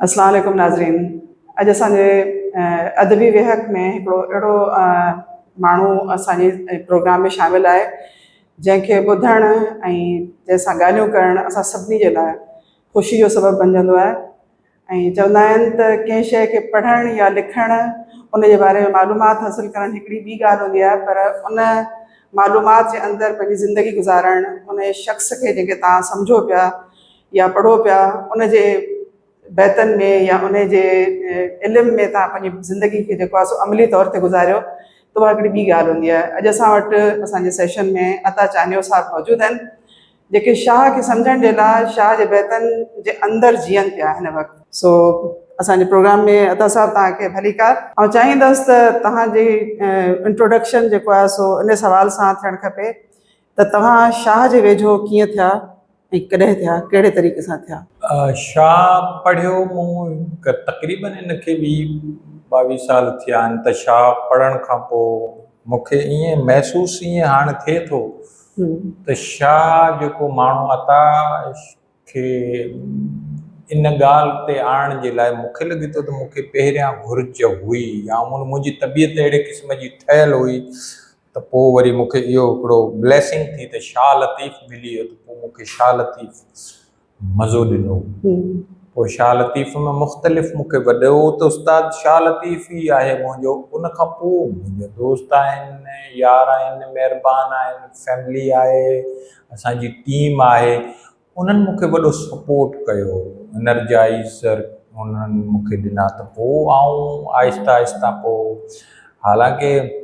اسلام عليڪم ناظرين اڄ اسان جي ادبي ويهڪ ۾ هڪڙو اهڙو ماڻهو اسان جي پروگرام ۾ شامل آهي جنهن کي ٻڌڻ ۽ جنهن سان ڳالهيون ڪرڻ اسان سڀني جي لاء خوشي جو سبب بنجندو آهي ۽ چوندا آهن ته ڪنهن شيء کي پڙهڻ يا لکڻ ان جي باري ۾ معلومات حاصل ڪرڻ هڪڙي ٻي ڳالهه هوندي آهي پر ان معلومات جي اندر پنهنجي زندگي گذارڻ ان شخص کي جنهن کي توهان سمجهو پيا يا پڙهو پيا ان جي بيتن ۾ يا ان جي علم ۾ توهان پنهنجي زندگي کي جيڪو آهي سو عملي طور تي گذاريو ته اها هڪڙي ٻي ڳالهه هوندي آهي. اڄ اسان وٽ اسان جي سيشن ۾ عطا چانيو صاحب موجود آهن جيڪي شاهه کي سمجهڻ جي لاء شاهه جي بيتن جي اندر جيئن پيا هن وقت. سو اسان جي پروگرام ۾ عطا صاحب توهان کي ڀليڪار. آئون چاهيندس ته توهان جي انٽروڊڪشن جيڪو آهي سو ان سوال سان ٿيڻ کپي ته توهان شاهه جي ويجهو ڪيئن ٿيا ۽ ڪڏهن ٿيا ڪهڙي طريقي سان ٿيا؟ شاهه پڙهيو مون تقريبن ان کي ويهه ٻاويهه سال ٿيا آهن ته شاهه پڙهڻ کان پوء مون کي ائين محسوس ائين هاڻ ٿئي ٿو ته شاهه جيڪو ماڻهو عطا کي ان ڳالهه تي آڻڻ جي لاء مون کي لڳي ٿو ته مون کي پهريان گهرج هئي يا منهنجي طبيعت اهڙي قسم جي ٺهيل هئي ته پوء وري مون کي اهو هڪڙو بليسنگ ٿي ته شاهه لطيف ملي ويو ته پوء مون کي شاهه لطيف مزو ڏنو. پوء شاهه لطيف ۾ مختلف مون کي وڏو ته استاد شاهه لطيف ئي آهي منهنجو ان کان پوء منهنجا دوست آهن، يار آهن، مهربان آهن، فيملي آهي، اسان جي ٽيم آهي، انهن مون کي وڏو سپورٽ ڪيو، انرجائيزر انهن مون کي ڏنا ته پوء آئون آهستي آهستي پوء حالانڪه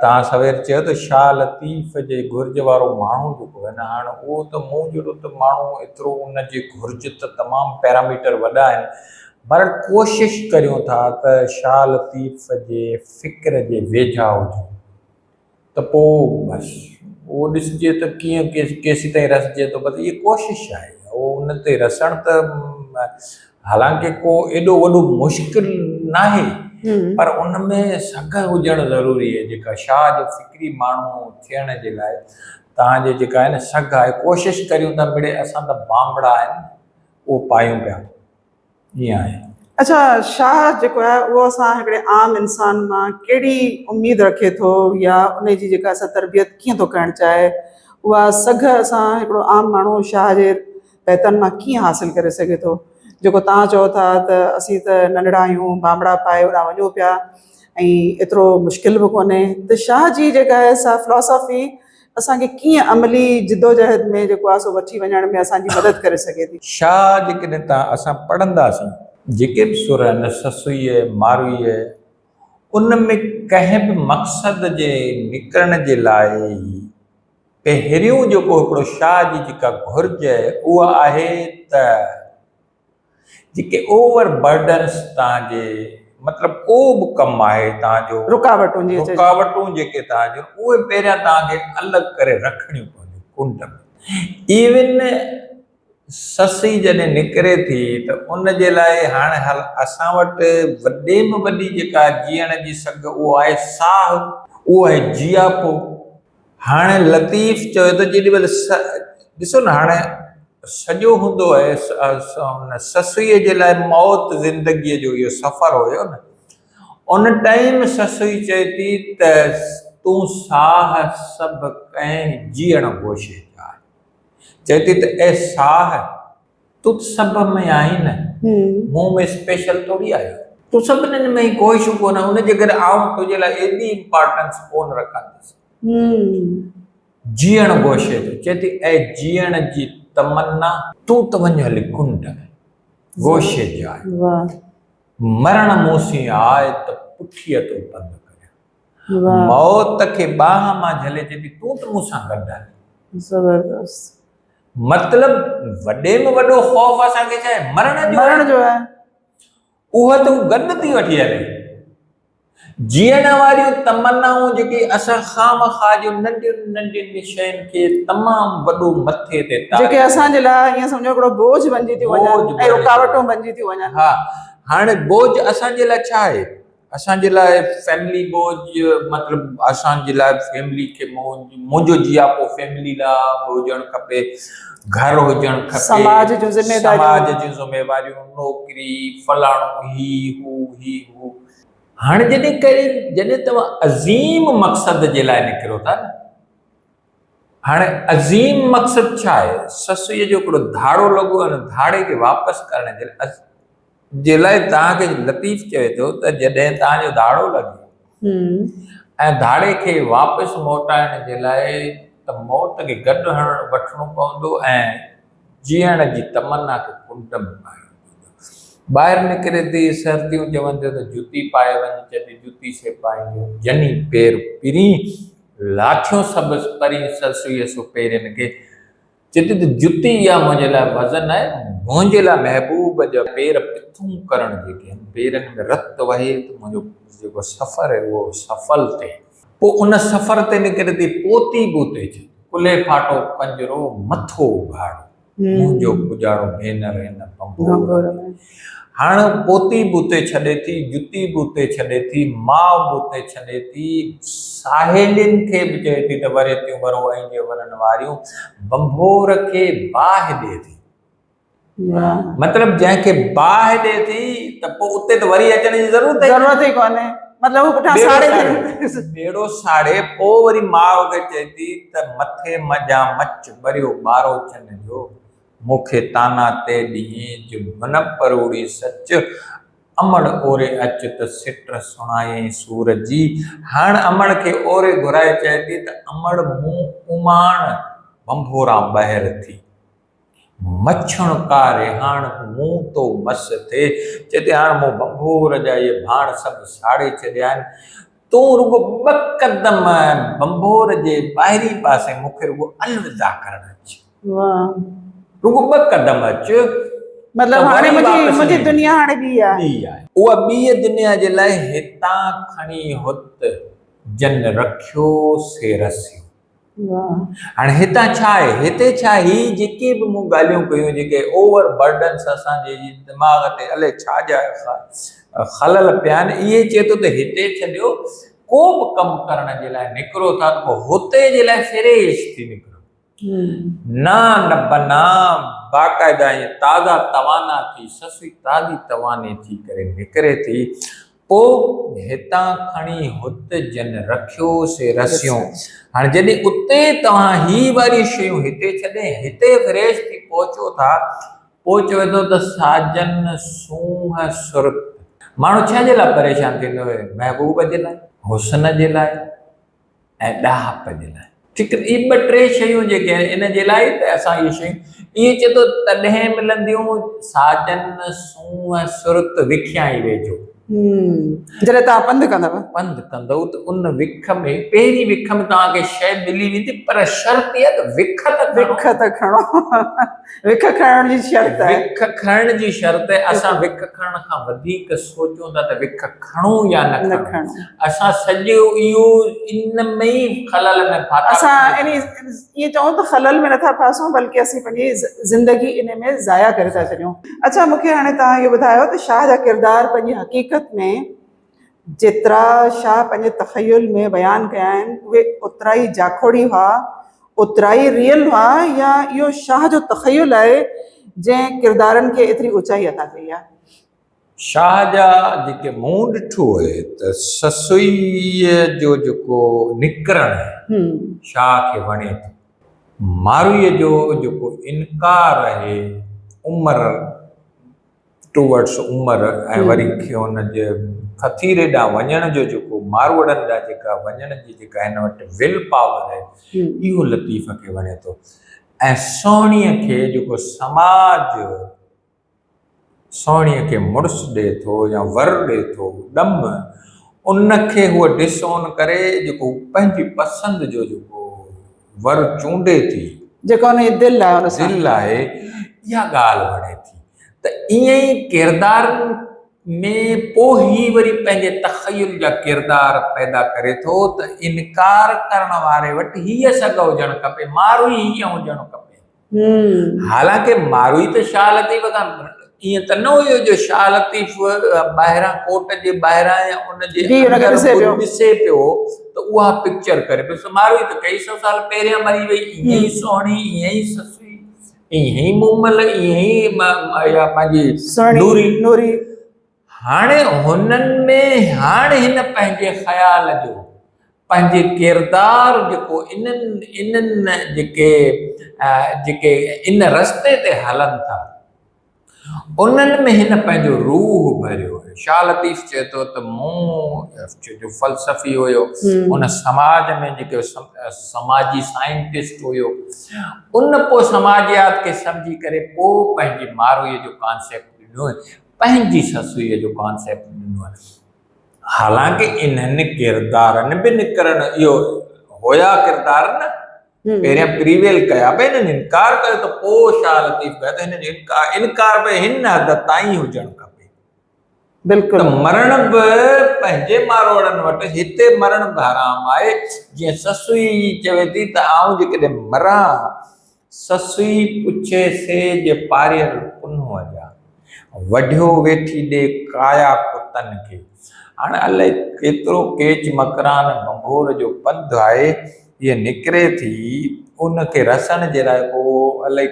توهان سوير چيو ته شاهه لطيف جي گهرج وارو ماڻهو جيڪو آهي نه هاڻ اهو ته مون جهڙو ته ماڻهو ايترو ان جي گهرج ته تمام پيراميٽر وڏا آهن پر ڪوشش ڪريون ٿا ته شاهه لطيف جي فڪر جي ويجها هجون ته پوء بس اهو ڏسجي ته ڪيئن ڪيسيتائين رسجي ٿو بس اها ڪوشش آهي اهو ان تي رسڻ ته حالانڪه ڪو ايڏو وڏو مشڪل ناهي پر ان ۾ سگهه هجڻ ضروري آهي جيڪا شاهه جو فڪري ماڻهو ٿيڻ جي لاء توهان جي جيڪا آهي نه سگهه آهي ڪوشش ڪريون ته مڙئي اسان ته بانبڙا آهن اهو پايون پيا ائين آهي. اڇا شاهه جيڪو آهي اهو اسان هڪڙي عام انسان مان ڪهڙي اميد رکي ٿو يا ان جي جيڪا اسان تربيت ڪيئن ٿو ڪرڻ چاهي اها سگهه اسان هڪڙو عام ماڻهو شاهه جي بيتن مان ڪيئن حاصل ڪري سگهي ٿو؟ جيڪو توهان چئو ٿا ته اسين ته ننڍڙا آهيون، بانبڙا پائي اوڏانهن وڃون پيا ۽ ايترو مشڪل به ڪونهي ته شاهه جي جيڪا آهي سا فلاسافي اسان کي ڪيئن عملي جدوجهد ۾ جيڪو آهي سو وٺي وڃڻ ۾ اسان جي مدد ڪري سگهي ٿي؟ شاهه جيڪڏهن توهان اسان پڙهنداسين جيڪي به سر آهن سسئيء، مارويء ان ۾ ڪنهن به مقصد جي نڪرڻ جي لاء ئي پهريون جيڪو هڪڙو شاهه جي جيڪا گهرج اها آهي ته جيڪي اوور برڊنس توهان جي مطلب ڪو به ڪم آهي توهان جو رڪاوٽون جي رڪاوٽون جيڪي توهان جون اهي پهريان توهان کي الڳ ڪري رکڻيون پونديون ڪنڊ ۾ ايون سسئي جڏهن نڪري ٿي ته ان جي لاء هاڻ هل اسان وٽ وڏي ۾ وڏي جيڪا جيئڻ جي سگهه اهو آهي ساهه اهو آهي جياپو هاڻي لطيف چوي ٿو جيڏي مهل ڏسو نه هاڻي سڄو هوندو آهي ان سسئيء جي لاء موت زندگيء جو اهو سفر هيو نه ان ٽائيم سسئي چئي ٿي ته تون ساهه سڀ ڪنهن جيئڻ گوشي جا چئي ٿي ته اي ساهه تون ته سڀ ۾ آهين نه، مون ۾ اسپيشل ٿوري آهيو. تون سڀنين ۾ ئي ڪو اشو ڪونه، ان جي ڪري آئون تنهنجي لاء ايڏي امپارٽنس ڪونه رکندس. جيئڻ گوشي جو چئي ٿي، اي جيئڻ جي تمنا. تون ته وڃ هلي ڪنڊ ۾، گوشي جاء. مرڻ مون سين آء ته پٺيء تو پنڌ ڪريان. موت کي ٻانهن مان جهلي چئي ٿي، تون ته مون سان گڏ هل. زبردست. مطلب وڏي ۾ وڏو خوف اسان کي ڇا آهي؟ مرڻ جو مرڻ جو آهي. اها ته هو گڏ ٿي وٺي هلي. جيئڻ واريون تمنائون جيڪي اسان خامخواه جون ننڍين ننڍين شين کي تمام وڏو مٿي تي تاري جيڪي اسان جي لاء ائين سمجهو هڪڙو بوجهه بنجي ٿيون وڃن ۽ رڪاوٽون بنجي ٿيون وڃن. ها هاڻي بوجهه اسان جي لاء ڇا آهي؟ اسان جي لاء فيملي بوجھ مطلب اسان جي لاء فيملي کي منهنجو جياپو فيملي لاء به هجڻ کپي، گهر هجڻ کپي، سماج جون ذميداريون، سماج جون ذميواريون، نوڪري، فلاڻو، هي هو هي هو. هاڻي جڏهن ڪري جڏهن توهان عظيم مقصد جي لاء نڪرو ٿا نه، هاڻي عظيم مقصد ڇا آهي؟ سسئيء جو هڪڙو ڌاڙو لڳو ان ڌاڙي کي واپس ڪرڻ جي لاء جي لاء توهان کي لطيف چوي ٿو ته جڏهن توهان جو ڌاڙو لڳي ۽ ڌاڙي کي واپس موٽائڻ جي لاء ته موت کي گڏ هڻڻ وٺڻو پوندو ۽ جيئڻ جي تمنا کي ڪنڊ ۾ پائڻو پوندو. ٻاهر نڪري ٿي سرتيون چون ٿيون ته جتي پائي وڃ، چئي ٿي جتي سي پائينديون جني پير پرين لاٿيون سڀ پرين سسئيء سو پيرين کي. چئي ٿي ته جتي اها منهنجي لاء وزن آهي، منهنجي لاء محبوب جا پير پٿون ڪرڻ جيڪي آهن، پيرن ۾ رت وهي ته منهنجو جيڪو سفر آهي اهو سڦل ٿئي. پوء ان سفر تي نڪري ٿي پوتي بوتي ڇڏ، ڪلهي ڦاٽو پنجرو، مٿو اگهاڙو، منهنجو پڄاڙو ڀينر هن ڀنڀور ۾. هاڻ پوتي به اتي ڇڏي ٿي، جتي به اتي ڇڏي ٿي، ماء به اتي ڇڏي ٿي، ساهيلين کي به چئي ٿي ته وريتيون ورو ۽ جي ورن واريون، ڀنڀور کي باهه ڏئي ٿي. مطلب جنهن کي باهه ڏئي ٿي ته پوء اتي ته وري اچڻ جي ضرورت ئي ضرورت ئي ڪونهي. مطلب هو پٺيان ساڙي ٿي. ٻيڙو ساڙي پوء وري ماء کي چئي ٿي ته مٿي منجهان مچ ٻريو ٻاروچن جو، مون کي طعنا تي ڏينهن جو بنهه پروڙي سچ، امڙ اوري اچ ته سٽ سڻايئين سور جي. هاڻ امڙ کي اوري گهرائي چئي ٿي ته امڙ مون اماڻ ڀنڀوران ٻاهر ٿي. مڇڻ ڪا رهاڻ مون تو مس ٿئي. چئي ٿي هاڻ مون ڀنڀور جا اهي ڀاڻ سڀ ساڙي ڇڏيا آهن. تون رڳو ٻه قدم ڀنڀور جي ٻاهرين پاسي مون کي رڳو الوداع ڪرڻ اچ. رڳو ٻه قدم اچ. مطلب هاڻي منهنجي دنيا هاڻي ٻي آهي. ٻي آهي. اها ٻيء دنيا جي لاء هتان کڻي هت جن رکيو سي رسيو. هاڻي هتان ڇا آهي؟ هتي ڇا هي جيڪي به مون ڳالهيون ڪيون جيڪي اوور برڊنس اسان جي دماغ تي الائي ڇا جا خلل پيا آهن اهي چئي ٿو ته هتي ڇڏيو ڪو به ڪم ڪرڻ جي لاء نڪرو ٿا ته پوء هتي جي لاء فريش ٿي نڪرو نا نه بنا باقاعده ائين تازا توانا ٿي سسئي تازي تواني ٿي ڪري نڪري ٿي پوء هتان کڻي هت جن رکيو سي رسيون. هاڻي جڏهن اتي توهان هي واريون شيون هتي ڇڏي هتي فريش ٿي پهچو ٿا، پوء چوي ٿو ته ساجن سونهن سرت. ماڻهو ڇا جي لاء پريشان ٿيندو آهي؟ محبوب جي لاء، حسن جي لاء ۽ ڏاهپ جي لاء. ٺيڪ اهي ٻه ٽي شيون جيڪي آهن ان جي لاء ئي ته اسان اهي شيون ائين چئي ٿو تڏهن ملنديون ساجن سونهن سرت وکيان ئي ويجهو. جڏهن توهان پنڌ ڪندؤ. پنڌ ڪندؤ ته ان وک ۾ پهرين وک ۾ توهان کي شيء ملي ويندي پر شرط اها ته وک ته کڻو. وک ته کڻو. وک کڻڻ جي شرط آهي. وک کڻڻ جي شرط آهي. اسان وک کڻڻ کان وڌيڪ سوچون ٿا ته وک کڻون يا نه کڻون. اسان سڄو اهو ان ۾ ئي خلل ۾ ڦاٿا. اسان ائين چئون ته خلل ۾ نٿا ڦاسون بلڪه اسين پنهنجي زندگي ان ۾ ضايع ڪري ٿا ڇڏيون. اڇا مون کي هاڻي توهان اهو ٻڌايو ته شاهه جا ڪردار پنهنجي حقيقت ۾ جيترا شاهه پنهنجي تخيل ۾ بيان ڪيا آهن اهي اوترا ئي جاکوڙي هئا، اوترا ئي ريئل هئا يا اهو شاهه جو تخيل آهي جنهن ڪردارن کي ايتري اوچائي عطا ڪئي آهي؟ شاهه جا جيڪي مون ڏٺو آهي ته سسئيء جو جيڪو نڪرڻ آهي شاهه کي وڻي ٿو. مارويء جو جيڪو انڪار آهي عمر ٽوورڊس عمر ۽ وري هن جي کٿيري ڏانهن وڃڻ جو جيڪو ماروئڙن ڏانهن جيڪا وڃڻ جي جيڪا هن وٽ will power آهي اهو لطيف کي وڻي ٿو ۽ سهڻيء کي جيڪو سماج سهڻيء کي مڙس ڏئي ٿو يا ور ڏئي ٿو ڏم ان کي هوء ڊس اون ڪري جيڪو پنهنجي پسند جو جيڪو ور چونڊي ٿي. جيڪا ان جي دل آهي ان سان. دل آهي اها ڳالهه وڻي ٿي ته ائين ئي ڪردارن ۾ پوء هي وري پنهنجي تخيل جا ڪردار پيدا ڪري ٿو ته انڪار ڪرڻ واري وٽ هيء سگهه هجڻ کپي، ماروئي هيئن هجڻ کپي. حالانڪه ماروئي ته شاهه لطيف کان ائين ته نه هيو جو شاهه لطيف ٻاهران ڪوٽ جي ٻاهران يا ان جي اندر ڏسي پيو ته اها پڪچر ڪري پيو. سو ماروي ته ڪئي سو سال پهريان مري وئي، ائين ئي سهڻي، ائين ئي سسئي، ائين ئي مومل، ائين ئي اها پنهنجي نوري. نوري. هاڻي هنن ۾ هاڻ هن پنهنجي خيال جو پنهنجي ڪردار جيڪو انهن انهن جيڪي جيڪي ان رستي تي هلن ٿا انهن ۾ هن پنهنجو روح ڀريو آهي. شاهه لطيف چئي ٿو ته مون جو فلسفي هيو ان سماج ۾ جيڪو سماجي سائنٽسٽ هيو ان پوء سماجيات کي سمجهي ڪري پوء پنهنجي مارويء جو ڪانسيپٽ ڏنو پنهنجي سسئيء جو ڪانسيپٽ ڏنو آهي. حالانڪ انهن ڪردارن به نڪرڻ اهو هيا ڪردار نه پهريان پريويل ڪيا به هنن انڪار ڪيو ته پوء شاهه لطيف ڪيو ته هنن جو انڪار انڪار به هن حد تائين هجڻ کپي بلڪل ته مرڻ به پنهنجي ماروئڙن وٽ هتي مرڻ به حرام آهي جيئن سسئي چوي ٿي ته آئون جيڪڏهن مران سسئي پڇي سي جي پاريل پنهونء جا، وڍيو ويٺي ڏي ڪايا ڪتن کي. هاڻ الائي ڪيترو ڪيچ مڪران ڀنڀور جو پنڌ آهي، هيء نڪري ٿي، ان کي رسڻ جي لاء ڪو الائي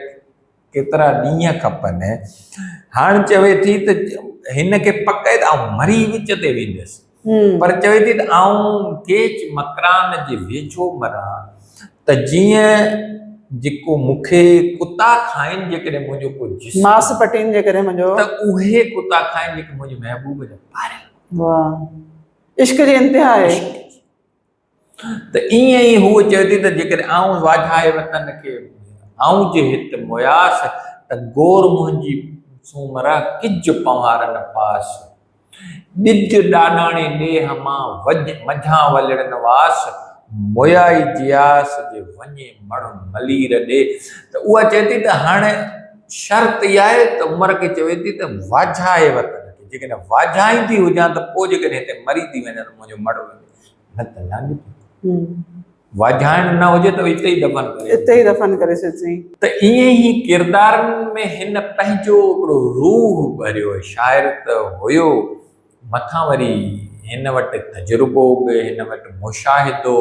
ڪيترا ڏينهن کپن. هاڻ چوي ٿي ته هن کي پڪ آهي ته آئون مري وچ تي ويندس. پر چوي ٿي ته آئون ڪيچ مڪران جي ويجهو مران ته جيئن جيڪو مون کي ڪتا کائين جيڪڏهن منهنجو ڪو جسم ماس پٽين جيڪڏهن منهنجو ته اهي ڪتا کائين جيڪي منهنجي محبوب جا پاريل. واهه عشق جي انتها آهي. ته ائين ئي هوء چوي ٿي ته جيڪڏهن آئون واجهائي وطن کي آئون جي هت موياس ته گور منهنجي سومرا ڪج پنهوار نه پاس. ڏج ڏاڏاڻي ڏيهه مان وڄ منجهان ولڙن واس، مويا ئي جياس جي وڃي مڙهه ملير ڏي. ته اها چئي ٿي ته هاڻ شرط اها آهي ته عمر کي چوي ٿي ته واجهائي وطن کي جيڪڏهن واجهائيندي هجان ته پوء جيڪڏهن هتي مري ٿي وڃان ته منهنجو مڙهه وڃي. نه ته نه ڏٺو. واجهائڻ نه هجي ته اتي ئي دفن ڪري اتي ئي دفن ڪري ڇڏجئين. ته ائين ئي ڪردارن ۾ هن پنهنجو هڪڙو روح ڀريو. شاعر ته هيو، مٿان وري هن وٽ تجربو به، هن وٽ مشاهدو،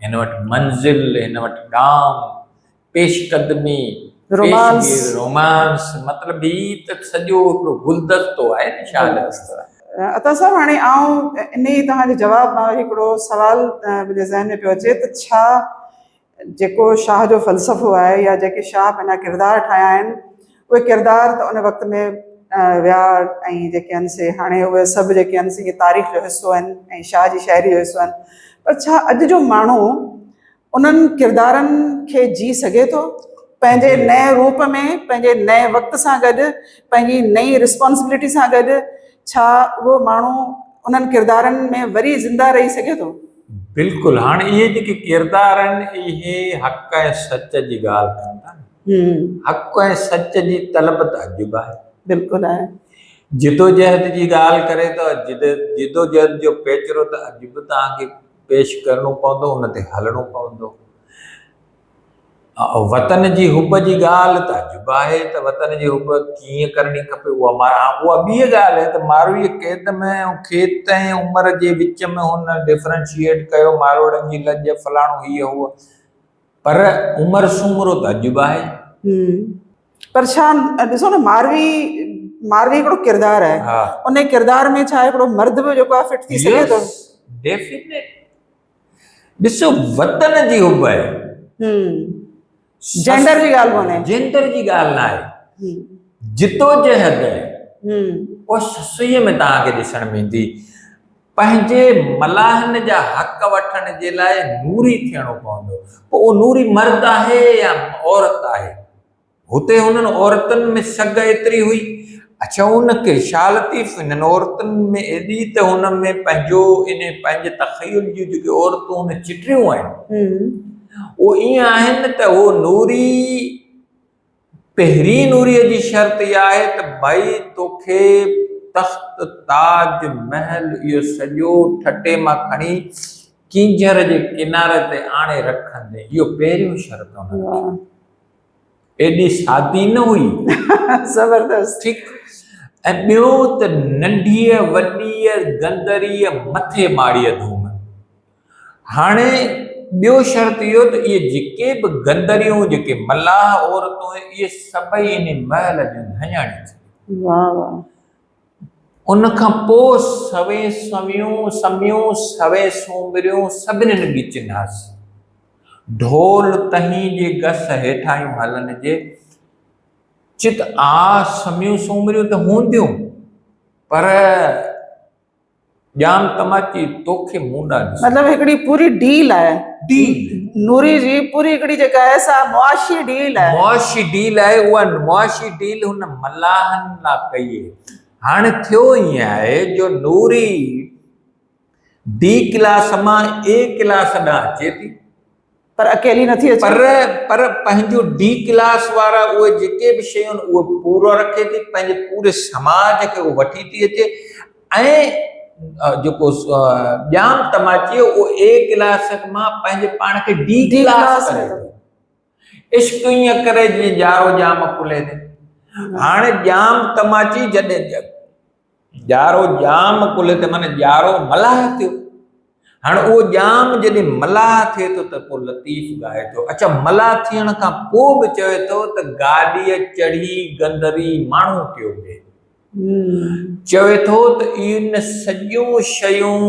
هن وٽ منزل، هن وٽ ڏام، پيش قدمي، رومانس، رومانس، مطلب هي ته سڄو هڪڙو گلدستو آهي نه شاهه لطيف. عطا صاحب هاڻي آئون انهي توهان جي جواب مان وري هڪڙو سوال منهنجي ذهن ۾ پيو اچي ته ڇا جيڪو شاهه جو فلسفو آهي يا جيڪي شاهه پنهنجا ڪردار ٺاهيا آهن اهي ڪردار ته ان وقت ۾ ويا ۽ جيڪي آهن سي هاڻي اهي سڀ جيڪي آهن سي تاريخ جو حصو آهن ۽ شاهه جي شاعري جو حصو آهن پر ڇا اڄ جو ماڻهو انهن ڪردارن کي جي سگهي ٿو، پنهنجي نئين روپ ۾، پنهنجي نئين وقت سان گڏ، پنهنجي نئين رسپانسبلٽي سان گڏ، ڇا اهو ماڻهو انهن ڪردارن ۾ وري زنده رهي سگهي ٿو؟ بلڪل، هاڻ اهي جيڪي ڪردار آهن اهي حق ۽ سچ جي ڳالهه ڪن ٿا نه، حق ۽ سچ جي طلب ته اڄ به آهي. بلڪل آهي. جدوجهد جي ڳالهه ڪري ته جدوجهد جو پيچرو ته اڄ به توهان کي پيش ڪرڻو پوندو ان تي هلڻو پوندو. وطن جي حب جي ڳالهه ته اڄ به آهي ته وطن جي حب ڪيئن ڪرڻي کپي اها اها ٻي ڳالهه آهي ته مارويء قيد ۾ کيت ۽ عمر جي وچ ۾ هن ڊفرنشيئيٽ ڪيو ماروئڙن جي لڄ فلاڻو هيء هوء پر عمر سومرو ته اڄ به آهي. پر ڇا ڏسو نه ماروي ماروي هڪڙو ڪردار آهي ان ڪردار ۾ ڇا هڪڙو مرد به جيڪو آهي فٽ ٿي سگهي ٿو؟ ڊيفينيٽ ڏسو وطن جي حب آهي جينڊر جي ڳالهه ڪونهي جينڊر جي ڳالهه نه آهي جدوجهد آهي اها سسئيء ۾ توهان کي ڏسڻ ۾ ايندي پنهنجي ملاحن جا حق وٺڻ جي لاء نوري ٿيڻو پوندو پوء اهو نوري مرد آهي يا عورت آهي هتي هنن عورتن ۾ سگهه ايتري هئي. اڇا ان کي شاهه لطيف هنن عورتن ۾ ايڏي ته هن ۾ پنهنجو ان پنهنجي تخيل جون جيڪي عورتون هن چٽيون آهن اهو ائين آهن ته هو نوري پهرين نوريء جي شرط اها آهي ته ڀائي توکي تخت تاج محل اهو سڄو ٺٽي مان کڻي ڪينجهر جي ڪناري تي آڻي رکندين اهو پهريون شرط هن رکيو. ايڏي سادي نه هئي. زبردست. ٺيڪ ۽ ٻيو ته ننڍيء وڏيء گندريء مٿي ماڙيء ڌوم. هاڻي ٻيو شرط اهو ته اهي جيڪي به گندريون جيڪي ملاح عورتون اهي سڀئي انهي محل جون ڌڃاڻيون ٿيون. واهه واهه. ان کان پوء سوين سويون سميون سوين سومريون سڀنين ڳچين هس. ڍول تهين جي گس هيٺايون هلن جي چت آ سميون سومريون ته هونديون پر ڄام تماچي توکي مون ڏانهن ڏسي. مطلب هڪڙي پوري ڊيل آهي. ڊيل. نوري جي پوري هڪڙي جيڪا آهي سا معاشي ڊيل آهي. معاشي ڊيل آهي اها معاشي ڊيل هن ملاحن لا ڪئي آهي. هاڻي ٿيو ائين آهي جو نوري ڊي ڪلاس مان اي ڪلاس ڏانهن اچي ٿي. پر اڪيلي نٿي اچي. پر پر پنهنجو ڊي ڪلاس وارا اهي جيڪي به شيون آهن اهي پورو رکي ٿي پنهنجي پوري سماج کي اهو وٺي ٿي اچي ۽ جيڪو ڄام تماچي اهو اي ڪلاس مان پنهنجي پاڻ کي ڊي ڪلاس ڪري ٿو. عشق ائين ڪري جيئن ڄارو ڄام ڪلهي تي. هاڻي ڄام تماچي جڏهن ڄارو ڄام ڪلهي تي معنيٰ ڄارو ملاح ٿيو. هاڻ اهو ڄام جڏهن ملاح ٿئي ٿو ته پوء لطيف ڳائي ٿو. اڇا ملاح ٿيڻ کان پوء به چوي ٿو ته گاڏيء چڙهي گندري ماڻهو ٿيو بي. چوي ٿو ته ان سڄيون شيون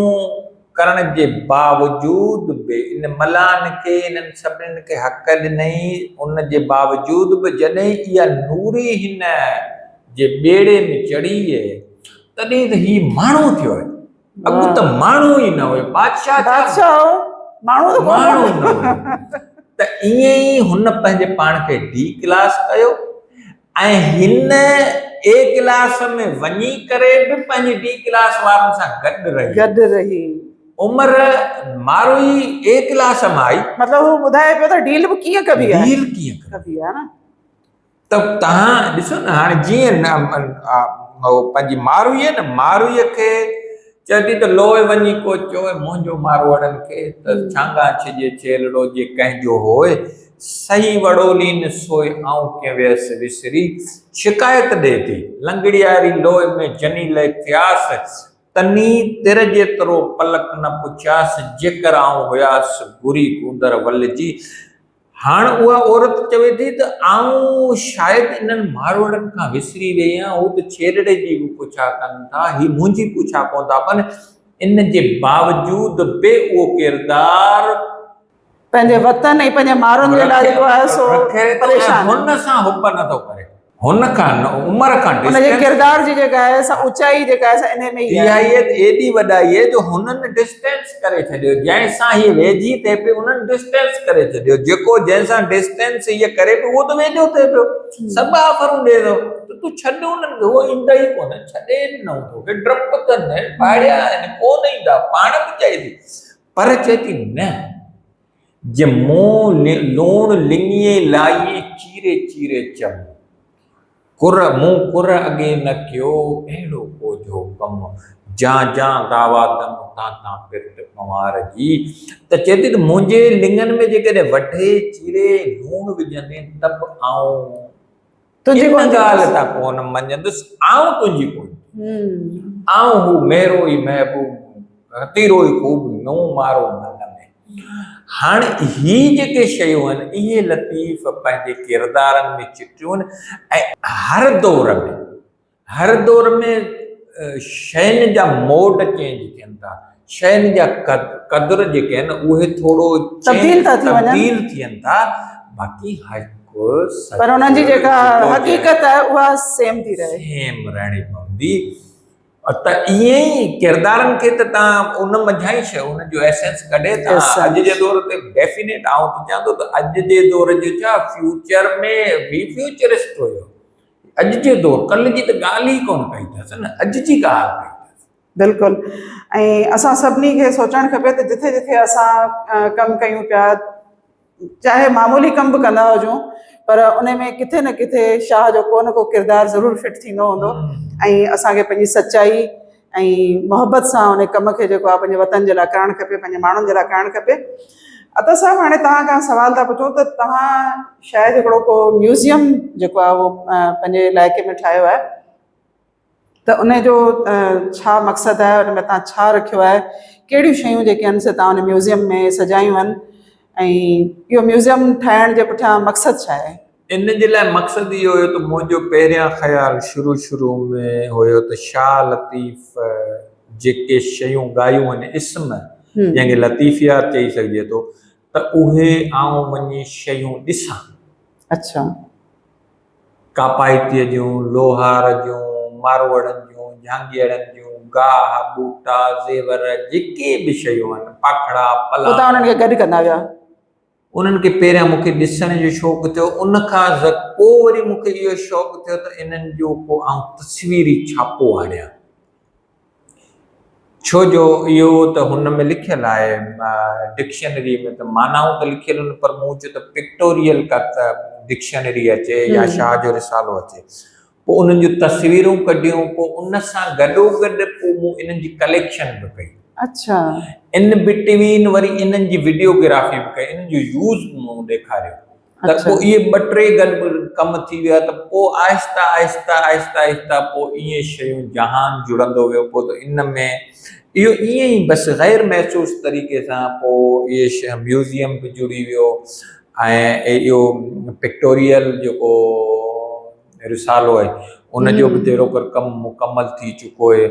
ڪرڻ جي باوجود به ان ملاحن کي انهن سڀنين کي حق ڏنئي ان جي باوجود به جڏهن اها نوري هن جي ٻيڙي ۾ چڙهي آهي تڏهن ته هي ماڻهو ٿيو آهي. اڳ ته ماڻهو ئي نه هيو، بادشاهه ڇا؟ بادشاهه هو، ماڻهو ته ڪونه ماڻهو نه هيو. ته ائين ئي هن پنهنجي پاڻ کي ڊي ڪلاس ڪيو ۽ هن اي ڪلاس ۾ وڃي ڪري به پنهنجي ڊي ڪلاس وارن سان گڏ رهي. گڏ رهي. عمر ماروئي اي ڪلاس مان آئي. مطلب هو ٻڌائي پيو ته ڊيل به ڪيئن ڪبي آهي. ڊيل ڪيئن ڪبي آهي نه. ته توهان ڏسو نه هاڻي جيئن پنهنجي ماروئي نه ماروئي کي چئي ٿي ته لوء وڃي ڪو چوء منهنجو ماروئڙن کي ته ڇانگا ڇڄي ڇيلڙو جي ڪنهن جو هوء سهي وڙولين سوء آئون ڪين ويس وسري شڪايت ڏي ٿي لنگڙياري لوء ۾ جني لئه ٿياس تني تر جيترو پلڪ نه پڇياس جيڪر آئون هياس گهري گوندر ول جي هاڻ اها عورت چوي ٿي ته آئون شايد انهن ماروئڙن کان وسري ويئي آهيان، هو ته ڇيرڙي جي به پڇا ڪن ٿا، هي منهنجي پڇا ڪونه ٿا ڪن، ان جي باوجود به اهو ڪردار. پنهنجي وطن ۽ پنهنجي ماروئن جي لاء جيڪو آهي سو پريشان آهي. هن سان حب نٿو ڪري. هن کان نه عمر کان ان جي ڪردار جي جيڪا آهي سا اوچائي جيڪا آهي سا انهي ۾ ئي آهي. اها ئي ايڏي وڏائي آهي جو هنن ڊسٽينس ڪري ڇڏيو جنهن سان هي ويجهي ٿئي پئي انهن ڊسٽينس ڪري ڇڏيو جيڪو جنهن سان ڊسٽينس هيء ڪري پئي اهو ته ويجهو ٿئي پيو سڀ آفرون ڏئي ٿو ته تون ڇڏ انهن کي هو ايندا ئي ڪونه ڇڏي ڏنو توکي ڊپ اٿن ڦاڙيا آهن ڪونه ايندا پاڻ به چئي ٿي پر چئي ٿي نه جي مون لوڻ لڱيء لائي چيري چيري چم. ڪر مون ڪر اڳي نه ڪيو اهڙو ڪوجهو ڪم. جان جان دعويٰ دم تان تان پرت ڪنوار جي. ته چئي ٿي ته منهنجي لڱن ۾ جيڪڏهن وڍي چيري لوڻ وجهندين ته به آئون تنهنجي ان ڪونه ڳالهه ٿيندس. تان ڪونه مڃندس، آئون تنهنجي ڪونه ٿيندس. آئون هو ميرو ئي محبوب، رتيرو ئي خوب، مون مارو من ۾. هاڻ هي جيڪي شيون آهن، اهي لطيف پنهنجي ڪردارن ۾ چٽيون آهن ۽ هر دور ۾، هر دور ۾ شين جا موڊ چينج ٿين ٿا، شين جا قدر جيڪي آهن اهي ٿورو تبديل ٿا ٿي وڃن، تبديل ٿين ٿا، باقي حق سچ پر انهن جي جيڪا حقيقت آهي اها سيم ٿي رهي، سيم رهڻي پوندي. ته ائين ئي ڪردارن کي ته تان ان منجهان ئي شيء ان جو ايسنس ڪڍي تان اڄ جي دور تي ڊيفينيٽ آئون ته چوان ٿو ته اڄ جي دور جو ڇا فيوچر ۾ به فيوچرسٽ هيو. اڄ جي دور ڪل جي ته ڳالهه ئي ڪونه ڪئي اٿس نه اڄ جي ڳالهه ڪئي اٿس. بلڪل ۽ اسان سڀني کي سوچڻ کپي ته جٿي جٿي اسان ڪم ڪيون پيا چاهي معمولي ڪم به ڪندا هجون پر ان ۾ ڪٿي نه ڪٿي شاهه جو ڪو نه ڪو ڪردار ضرور فٽ ٿيندو هوندو ۽ اسان کي پنهنجي سچائي ۽ محبت سان ان ڪم کي جيڪو آهي پنهنجي وطن جي لاء ڪرڻ کپي پنهنجي ماڻهن جي لاء ڪرڻ کپي. عطا صاحب هاڻي توهان کان سوال ٿا پڇون ته توهان شايد هڪڙو ڪو ميوزيم جيڪو آهي اهو پنهنجي علائقي ۾ ٺاهيو آهي ته ان جو ڇا مقصد آهي ان ۾ توهان ڇا رکيو آهي ڪهڙيون شيون جيڪي آهن سي توهان ان ميوزيم ۾ سجايون آهن ۽ اهو ميوزيم ٺاهڻ جي پٺيان مقصد ڇا آهي؟ ان جي لاء مقصد اهو هيو ته منهنجو پهريان خيال شروع شروع ۾ هيو ته شاهه لطيف جيڪي شيون ڳايون آهن، اسم، جنهن کي لطيفيات چئي سگهجي ٿو، ته اهي آئون وڃي شيون ڏسان. اڇا. ڪاپائتيء جون، لوهار جون، ماروئڙن جون، جهانگيئڙن جون، گاهه، ٻوٽا، زيور، جيڪي به شيون آهن، پاکڙا، پوء توهان انهن کي گڏ ڪندا ويا؟ انهن کي پهريان مون کي ڏسڻ جو شوق ٿيو، ان کان پوء وري مون کي اهو شوق ٿيو ته انهن جو ڪو آئون تصويري ڇاپو آڻيان. ڇو جو اهو ته هن ۾ لکيل آهي، ڊڪشنريء ۾ ته معنائون ته لکيل آهن پر مون چيو ته پڪٽوريل ڪا ته ڊڪشنري اچي يا شاهه جو رسالو اچي. پوء انهن جون تصويرون ڪڍيون پوء ان سان گڏوگڏ پوء مون انهن جي ڪليڪشن به ڪئي. اڇا. ان بٽوين وري انهن جي وڊيوگرافي به ڪئي انهن جو يوز به مون ڏيکاريو ته پوء اهي ٻه ٽي گڏ ڪم ٿي ويا ته پوء آهستي آهستي آهستي آهستي پوء ائين شيون جهان جڙندو ويو پوء ته ان ۾ اهو ائين ئي بس غير محسوس طريقي سان پوء اهي ميوزيم به جڙي ويو ۽ اهو پڪٽوريل جيڪو رسالو آهي ان جو به جهڙوڪر ڪم مڪمل ٿي چڪو آهي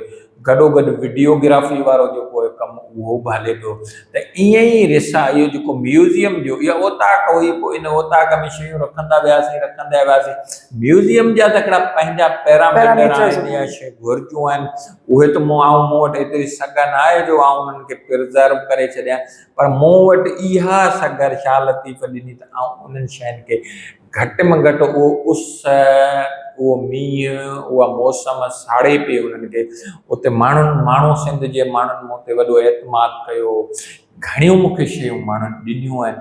گڏو گڏ وڊيوگرافي وارو جيڪو آهي ڪم اهو به هلي پيو ته ائين ئي رسا اهو جيڪو ميوزيم جو اها اوطاق هئي پوء ان اوطاق ۾ شيون رکندا وياسين رکندا وياسين ميوزيم جا ته هڪڙا پنهنجا پيراميٽر آهن يا شيون گهرجون آهن اهي ته مون آئون مون وٽ ايتري سگهه نه آهي جو آئون انهن کي پرزرو ڪري ڇڏيان پر مون وٽ اها سگهه شاهه لطيف ڏني ته آئون انهن شين کي گهٽ ۾ گهٽ اهو اس، اهو مينهن، اها موسم ساڙي پئي انهن کي. اتي ماڻهن، ماڻهو سنڌ جي ماڻهن مون تي وڏو اعتماد ڪيو. گهڻيون مون کي شيون ماڻهن ڏنيون آهن.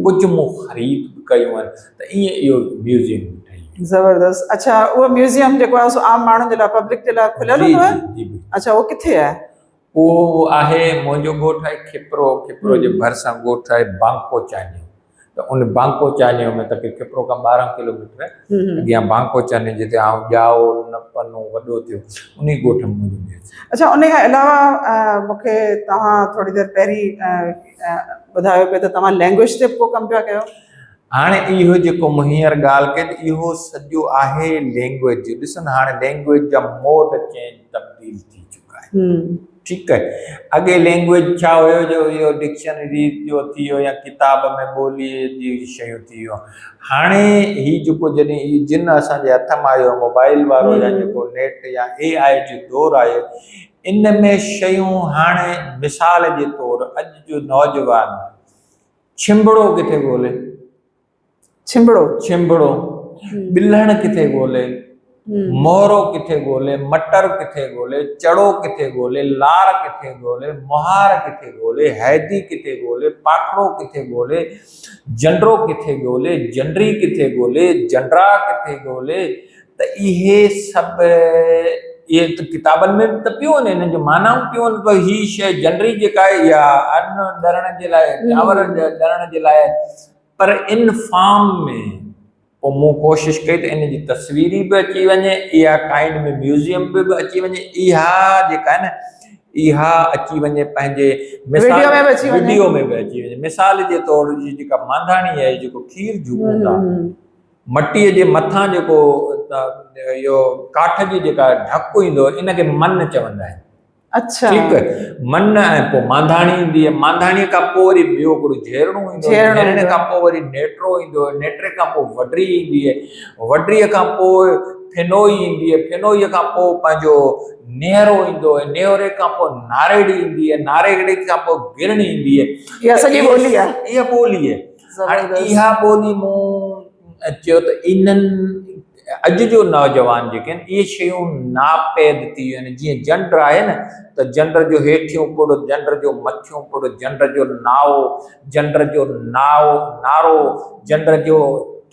ڪجهه مون خريد به ڪيون آهن ته ائين اهو ميوزيم ٺهي ويو. زبردست. اڇا اهو ميوزيم جيڪو آهي سو عام ماڻهن جي لاء پبلڪ جي لاء کليل هوندو آهي؟ جي جي. اڇا اهو ڪٿي آهي؟ اهو آهي منهنجو ڳوٺ آهي کپرو، کپرو جي ڀرسان ڳوٺ آهي بانڪو چانيو ته ان بانڪو چانيو ۾ تقريبن کپرو کان 12 ڪلوميٽر اڳيان بانڪو چانيو جتي آئون ڄائو نپنو وڏو ٿيو انهي ڳوٺ ۾ منهنجو ميوزيم. اڇا ان کان علاوه مون کي توهان ٿوري دير پهرين ٻڌايو پئي ته توهان لينگويج تي به ڪو ڪم پيا ڪيو. هاڻي اهو جيڪو مون هينئر ڳالهه ڪئي ته اهو سڄو آهي لينگويج جو ڏسو نه هاڻي لينگويج جا موڊ چينج تبديل ٿي چڪا آهن ٺيڪ آهي اڳي لينگويج ڇا هيو جو اهو ڊڪشنري جو ٿي ويو يا ڪتاب ۾ ٻولي جي شيون ٿي ويون هاڻي هي جيڪو جڏهن هي جن اسان جي هٿ ۾ آيو موبائل وارو يا جيڪو نيٽ يا اي آء جو دور آيو ان ۾ شيون هاڻي مثال جي طور اڄ جو نوجوان ڇنڀڙو ڪٿي ڳولي؟ ڇنڀڙو. ڇنڀڙو. ٻلهڻ ڪٿي ڳولي؟ مهرو ڪٿي ڳولي؟ مٽر ڪٿي ڳولي؟ چڙو ڪٿي ڳولي؟ لار ڪٿي ڳولي؟ مهار ڪٿي ڳولي؟ حيدي ڪٿي ڳولي؟ پاکڙو ڪٿي ڳولي؟ جنڊرو ڪٿي ڳولي؟ جنڊري ڪٿي ڳولي؟ جنڊرا ڪٿي ڳولي؟ ته اهي سڀ اهي ته ڪتابن ۾ به ته پيون آهن انهن جون معنائون پيون آهن پر هي شيء جنري جيڪا آهي اها ان ڏرڻ جي لاء چانور ڏرڻ جي لاء پر ان فارم ۾ پوء مون ڪوشش ڪئي ته ان جي تصويري به اچي وڃي اها ڪائنڊ ۾ ميوزيم به به اچي وڃي اها جيڪا آهي نه اها اچي وڃي پنهنجي مثال وڊيو ۾ به اچي وڃي مثال جي طور جي جيڪا مانڌاڻي آهي جيڪو کير جهوڪون ٿا مٽيء جي مٿان جيڪو اهو ڪاٺ جي جيڪا ڍڪ ايندو ان کي من چوندا آهن. اڇا. ٺيڪ من ۽ پوء مانڌاڻي ايندي آهي مانڌاڻي کان پوء وري ٻيو هڪڙو جهيرڻو ايندو آهي جهيرڻي کان پوء وري نيٽرو ايندو آهي نيٽري کان پوء وڍري ايندي آهي وڍريء کان پوء ڦنوئي ايندي آهي ڦنوئيء کان پوء پنهنجو نيهرو ايندو آهي نيهري کان پوء ناريڙي ايندي آهي ناريڙي کان پوء گرڻي ايندي آهي. اها سڄي ٻولي آهي. اها ٻولي آهي. هاڻي اها ٻولي مون چيو ته انهن اڄ جو نوجوان جيڪي آهن اهي شيون ناپيد ٿي ويون آهن جيئن جنڊ آهي نه ته جنڊ جو هيٺيون پڙ جنڊ جو مٿيون پڙ جنڊ جو نائو جنڊ جو نائو نارو جنڊ جو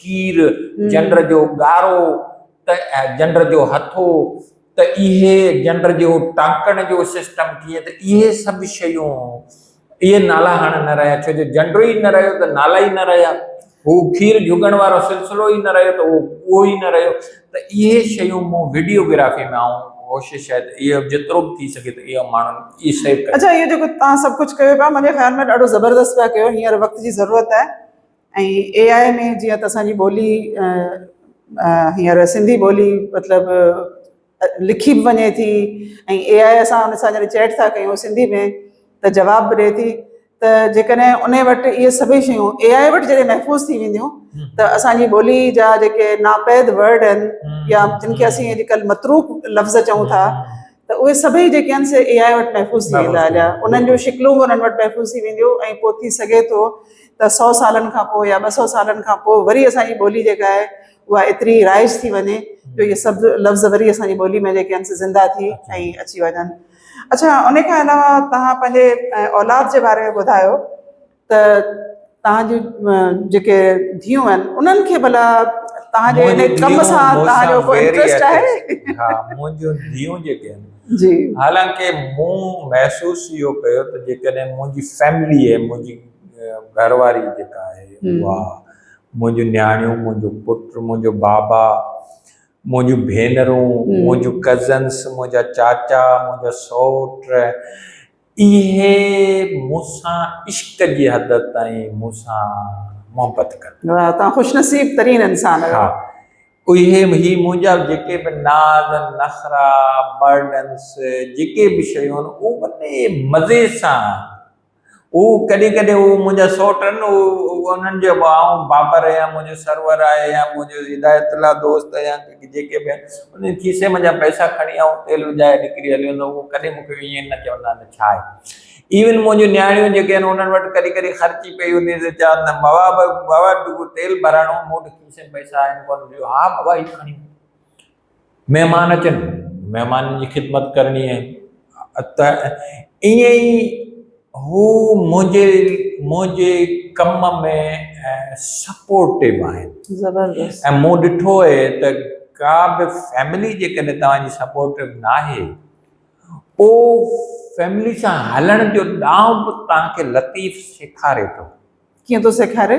ڪير جنڊ جو ڳارو ته جنڊ جو هٿو ته اهي جنڊ جو ٽانڪڻ جو سسٽم ڪيئن ته اهي سڀ شيون اهي نالا هاڻ نه رهيا ڇو جو جنڊو ئي نه رهيو ته نالا ئي نه رهيا هو کير جهڳڻ وارو سلسلو ئي نه رهيو ته اهو ئي نه رهيو ته اهي شيون مون وڊيوگرافي ۾ آئون ڪوشش آهي ته اهو جيترو به ٿي سگهي ته اهو ماڻهن اهي سيو ڪري. اڇا اهو جيڪو توهان سڀ ڪجهه ڪيو پيا منهنجي خيال ۾ ڏاڍو زبردست پيا ڪيو هينئر وقت جي ضرورت آهي ۽ اي آء ۾ جيئن ته اسان جي ٻولي هينئر سنڌي ٻولي مطلب لکي به وڃي ٿي ۽ اي آء اسان ان سان جڏهن چيٽ ٿا ڪيون سنڌي ۾ ته جواب به ڏئي ٿي ته جيڪڏهن ان وٽ اهي سڀئي شيون اي آء وٽ جڏهن محفوظ ٿي وينديون ته اسان جي ٻولي جا جيڪي ناپيد ورڊ آهن يا جن کي اسين اڄڪلهه متروڪ لفظ چئون ٿا ته اهي سڀئي جيڪي آهن سي اي آء وٽ محفوظ ٿي ويندا هليا انهن جون شڪلون به انهن وٽ محفوظ ٿي وينديون ۽ پوء ٿي سگهي ٿو ته سو سالن کان پوء يا 200 سالن کان پوء وري اسان جي ٻولي جيڪا آهي اها ايتري رائج ٿي وڃي جو اهي سڀ لفظ وري اسان جي ٻولي ۾ جيڪي آهن سي زنده ٿي ۽ اچي وڃن. اڇا ان کان علاوه توهان پنهنجي اولاد جي باري ۾ ٻڌايو ته توهان جون جيڪي ڌيئون آهن انهن کي ڀلا توهان جي ان ڪم سان توهان جو ڪو انٽرسٽ آهي؟ ها منهنجون ڌيئون جيڪي آهن جي حالانڪه مون محسوس اهو ڪيو ته جيڪڏهن منهنجي فيملي آهي منهنجي گهر واري جيڪا آهي اها منهنجون نياڻيون، منهنجو پٽ، منهنجو بابا، منهنجون ڀينرون، منهنجون ڪزنس، منهنجا چاچا، منهنجا سئوٽ، اهي مون سان عشق جي حد تائين مون سان محبت ڪن. واهه توهان خوش نصيب ترين انسان آهيو. ها اهي هي منهنجا جيڪي به ناز نخرا برڊنس جيڪي به شيون آهن اهو وڏي مزي سان هو ڪڏهن ڪڏهن هو منهنجا سئوٽ آهن هو انهن جو به آئون بابر آهيان منهنجو سرور آهي يا منهنجو هدايت الله دوست آهي يا جيڪي به آهن انهن کيسي منجهان پئسا کڻي آئون تيل وجهائي نڪري هليو ويندو هو ڪڏهن مون کي ائين نه چوندا آهن ته ڇا آهي ايون منهنجون نياڻيون جيڪي آهن انهن وٽ ڪڏهن ڪڏهن خرچي پئي هوندي ته چون ته بابا بابا تيل ڀرائڻو مون وٽ کيسي ۾ پئسا آهن ڪونه ها بابا هي کڻي مهمان اچن مهمانن جي خدمت ڪرڻي آهي ته ائين ئي هو منهنجي منهنجي ڪم ۾ سپورٽو آهن زبردست ۽ مون ڏٺو آهي ته ڪا به فيملي جيڪڏهن توهان جي سپورٽو ناهي پوء فيملي سان هلڻ جو ڏانء به توهان کي لطيف سيکاري ٿو. ڪيئن ٿو سيکاري؟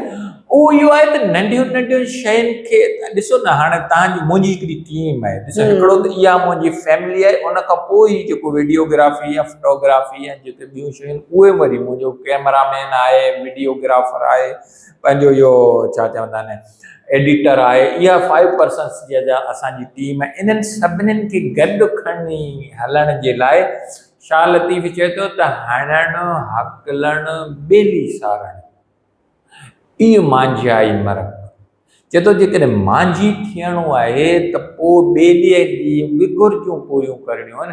اهو اهو آهي ته ننڍين ننڍين شين کي ڏسو نه هاڻي توهان جي منهنجي هڪڙي ٽيم آهي ڏسو هڪڙو ته اها منهنجي فيملي آهي ان کان پوء هي جيڪو ويڊيوگرافي يا فوٽوگرافي يا جيڪي ٻيون شيون آهن اهي وري منهنجو ڪيمرا مين آهي ويڊيوگرافر آهي پنهنجو اهو ڇا چوندا آهن ايڊيٽر آهي اها فائيو پرسنس جا اسان جي ٽيم آهي انهن سڀني کي گڏ کڻي هلڻ جي لاء شاهه لطيف چئي ٿو ته هڻڻ، هڪلڻ، ٻيلي سارڻ، اهو مانجهيائي مرڪ. چئي ٿو جيڪڏهن مانجهي ٿيڻو آهي ته پوء ٻيليء جي به گهرجون پوريون ڪرڻيون آهن،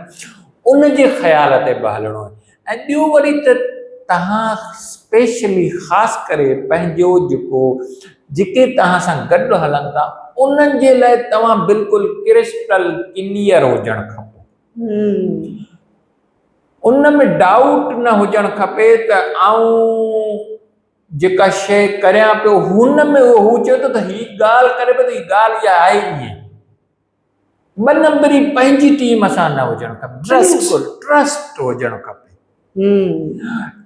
ان جي خيال تي به هلڻو آهي ۽ ٻيو وري ته توهان اسپيشلي خاص ڪري پنهنجو جيڪو جيڪي توهان سان گڏ هلن ٿا انهن جي لاء توهان بلڪل ڪرسٽل ڪليئر هجڻ کپو. ان ۾ ڊائوٽ نه هجڻ کپي ته آئون جيڪا شيء ڪريان پيو هن ۾ اهو هو چئي ٿو ته هي ڳالهه ڪري پيو ته هي ڳالهه اها آهي ائين. ٻه نمبري پنهنجي ٽيم سان نه هجڻ کپي. بلڪل ٽرسٽ هجڻ کپي.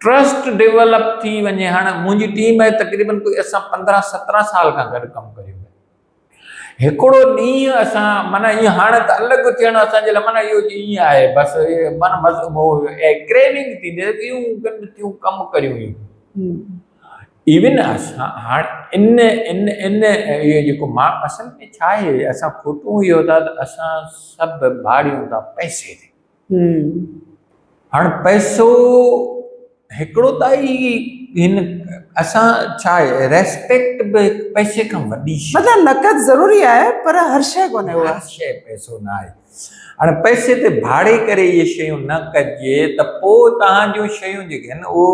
ٽرسٽ ڊيولپ ٿي وڃي. هاڻ منهنجي ٽيم آهي تقريبن ڪوئي اسان 15 17 سال کان گڏ ڪم ڪريون پيا. هڪڙو ڏينهن اسان معنيٰ ائين هاڻ ته الڳ ٿيڻ اسان جي لاء معنيٰ اهو ائين آهي بس معنيٰ ڪريونگ ٿيندي آهي اهو گڏ ٿيون ڪم ڪريون اهو ايون اسان هاڻ ان ان ان اهو جيڪو مان اصل ۾ ڇا آهي اسان کوٽون اهو ٿا ته اسان سڀ ڀاڙيون ٿا پئسي تي هاڻ پئسو هڪڙو ته ئي هن اسان ڇا آهي ريسپيڪٽ به پئسي کان وڏي شيء مطلب نقد ضروري آهي پر هر شيء ڪونهي اها هر شيء پئسو نه آهي هاڻي پئسي تي ڀاڙي ڪري اهي شيون نه ڪجي ته پوء توهان جون شيون جيڪي آهن اهو